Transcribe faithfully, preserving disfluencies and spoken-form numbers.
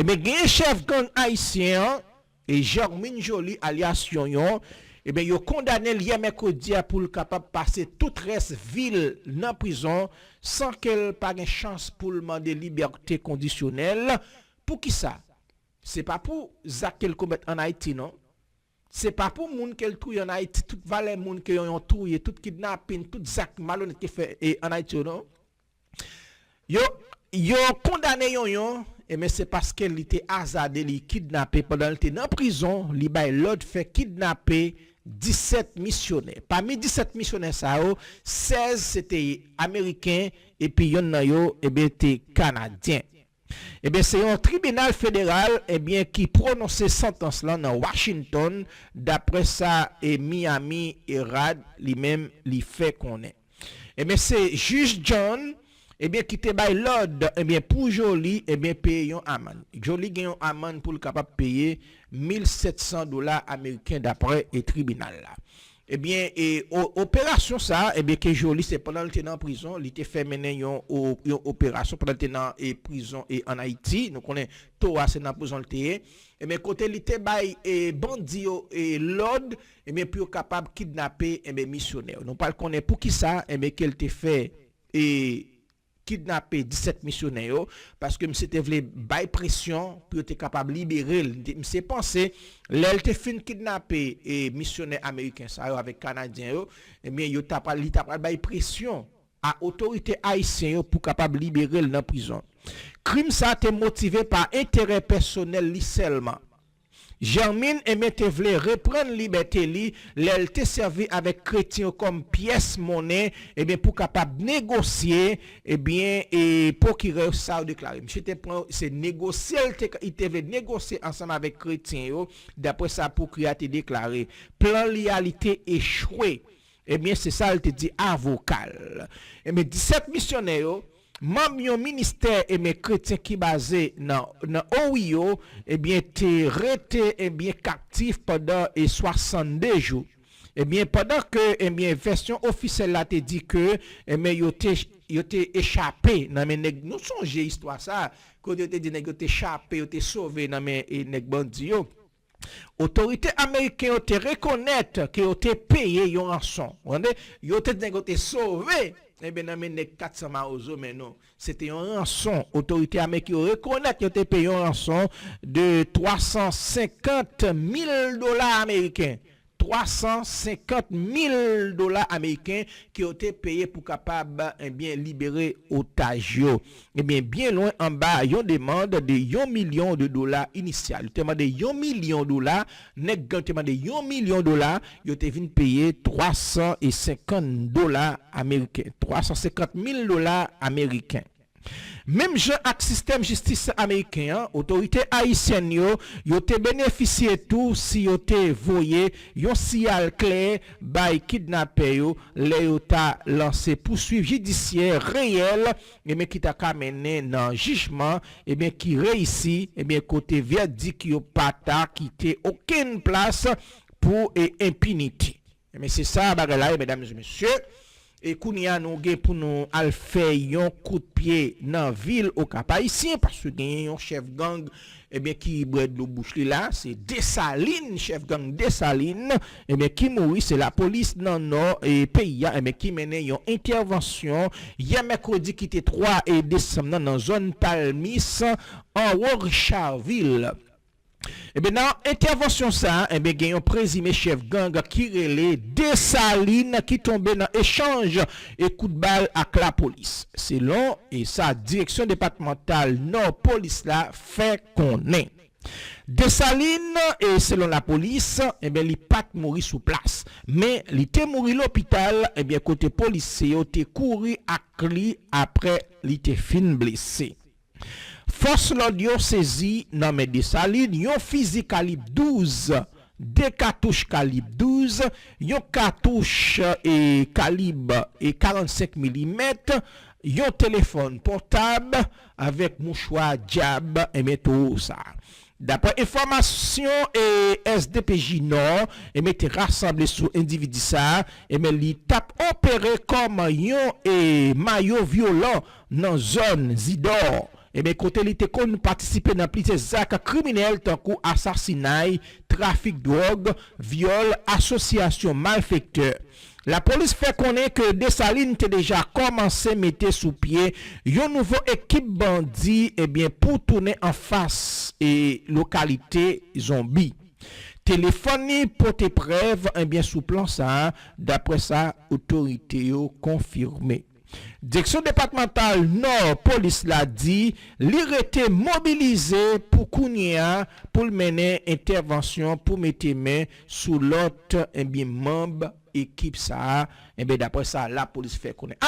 Ebyen, genyen chèf gang ayisyen an, e Germine Joly alyas Yonyon, ebyen, yo kondane l yè mèkredi a pou l kapab pase tout rès vi l nan prizon san ke l pa gen chans pou l mande libète kondisyonèl. Poukisa? Se pa pou zak ke l komèt ann Ayiti, non. Se pa pou moun ke l touye ann Ayiti, tout valè moun ke Yonyon touye, tout kidnapin, tout zak malonèt ke fè e ann Ayiti yo, non. Yo, yo kondane Yonyon, ebyen, se paske li te azade, li kidnape pandan l te nan prizon, li bay lòd fè kidnape disèt misyonè. Pami disèt misyonè sa yo, sèz se te ameriken, epi yonn nan yo, ebyen, te kanadyen. Ebyen, se yon tribinal federal, ebyen, ki pwononse santans lan nan Washington, daprè sa e Miami Herald li menm li fè konnen. Ebyen, se jij John, ebyen, ki te bay lòd, ebyen, pou Joly, ebyen, peye yon amann. Joly gen yon amann pou l kapab peye mil sèt san dola ameriken, daprè e tribinal la. Ebyen, e o- operasyon sa, ebyen, ke Joly, se pandan l te nan prizon, li te fè mennen yon o- yon operasyon pandan l te nan e prizon e ann Ayiti. Nou konnen Towa se nan prizon l te ye. Ebyen, kote li te bay e bandi yo e lòd, ebyen, pou yo kapab kidnape, ebyen, misyonè yo. Nou pral konnen poukisa, ebyen, ke l te fè e kidnape disèt misyonè yo, paske misye te vle bay presyon pou yo te kapab libere l. Misye panse, lè l te fin kidnape e misyonè ameriken sa yo avèk kanadyen yo, ebyen, yo ta pral, li ta pral bay presyon a otorite ayisyen yo pou kapab libere l nan prizon. Krim sa te motive pa enterè pèsonèl li sèlman. Germine, ebyen, te vle reprann libète li lè l te sèvi avèk kretyen yo kòm pyès monnen, ebyen, pou kapab negosye, ebyen, e pwokirè yo sa yo deklare. Misye te pran, se negosye l te, li te vle negosye ansanm avèk kretyen yo, daprè sa pwokirè a te deklare. Plan li a, li te echwe. Ebyen, se sa l te di avoka l. Ebyen, disèt misyonè yo, manm yon ministè, ebyen, kretyen ki baze nan, nan Ohio, ebyen, te rete, ebyen, kaptif pandan e swasannde jou. Ebyen, pandan ke, ebyen, vèsyon ofisyèl la te di ke, ebyen, yo te, yo te echape nan men nèg. Nou sonje istwa sa, kote yo te di nèg yo te chape, yo te sove nan men e nèg bandi yo. Otorite ameriken yo te rekonèt ke yo te peye yon ranson. Ou tande? Yo te di nèg yo te sove, ebyen, nan men nèg kat san mawozo, men non. Se te yon ranson. Otorite ameriken yo rekonèt yo te peye yon ranson de twa san senkant mil dola ameriken. Twa san senkant mil dola ameriken ke yo te peye pou kapab, ebyen, libere otaj yo. Ebyen, byen lwen anba yon demann de yon milyon de dola inisyal. Yo te mande yon milyon dola, nèg gang te mande yon milyon dola, yo te vin peye twa san e senkant dola ameriken, twa san senkant mil dola ameriken. Menm jan ak sistèm jistis ameriken an, otorite ayisyèn yo, yo te benefisye tou si yo te voye yon siyal klè bay kidnapè yo lè yo ta lanse pouswit jidisyè reyèl, ebyen, ki ta ka mennen nan jijman, ebyen, ki reyisi, ebyen, kote vèdik yo pa ta kite okenn plas pou e enpinite. Ebyen, se sa bagay la ye, medam e mesye. E kounye a, nou gen pou nou al fè yon kout pye nan vil Okap Ayisyen, paske genyen yon chèf gang, ebyen, ki bwè dlo bouch li la, se Desalin, chèf gang Desalin, ebyen, ki mouri, se lapolis nan nò e peyi a, ebyen, ki mennen yon entèvansyon yè mèkredi ki te twa e desanm nan, nan zòn Palmis, anwo Richavil. Ebyen, nan entèvansyon sa a, ebyen, gen yon prezime chèf gang ki rele Desalin ki tonbe nan echanj e kout bal ak lapolis. Selon e sa direksyon depatmantal nò polis la fè konnen. Desalin, e selon lapolis, ebyen, li pa t mouri sou plas, men li te mouri lopital, ebyen, kote polisye yo te kouri ak li apre li te fin blese. Fòs lòd yo sezi nan men Desalin yon fizi kalib douz, de katouch kalib douz, yon katouch, e, kalib, e, karannsenk milimèt, yon telefòn pòtab avèk mouchwa djab, ebyen, towo sa. Daprè enfòmasyon, e, S D P J Nò, ebyen, te rasanble sou endividi sa, ebyen, li t ap opere kòm yon, e, mayo vyolan nan zòn Zidò. Ebyen, kote li te konn patisipe nan plizyè zak kriminèl tankou asasinay, trafik dwòg, vyòl, asosyasyon malfektè. Lapolis fè konnen ke Desalin te deja kòmanse mete sou pye yon nouvo ekip bandi, ebyen, pou tounen anfas e lokalite zonbi. Telefòn li pote prèv, ebyen, sou plan sa a, daprè sa otorite yo konfime. Direksyon depatmantal Nò polis la di li rete mobilize pou kounye a pou l mennen entèvansyon pou mete men sou lòt, ebyen, manb ekip sa a, ebyen, daprè sa lapolis fè konnen.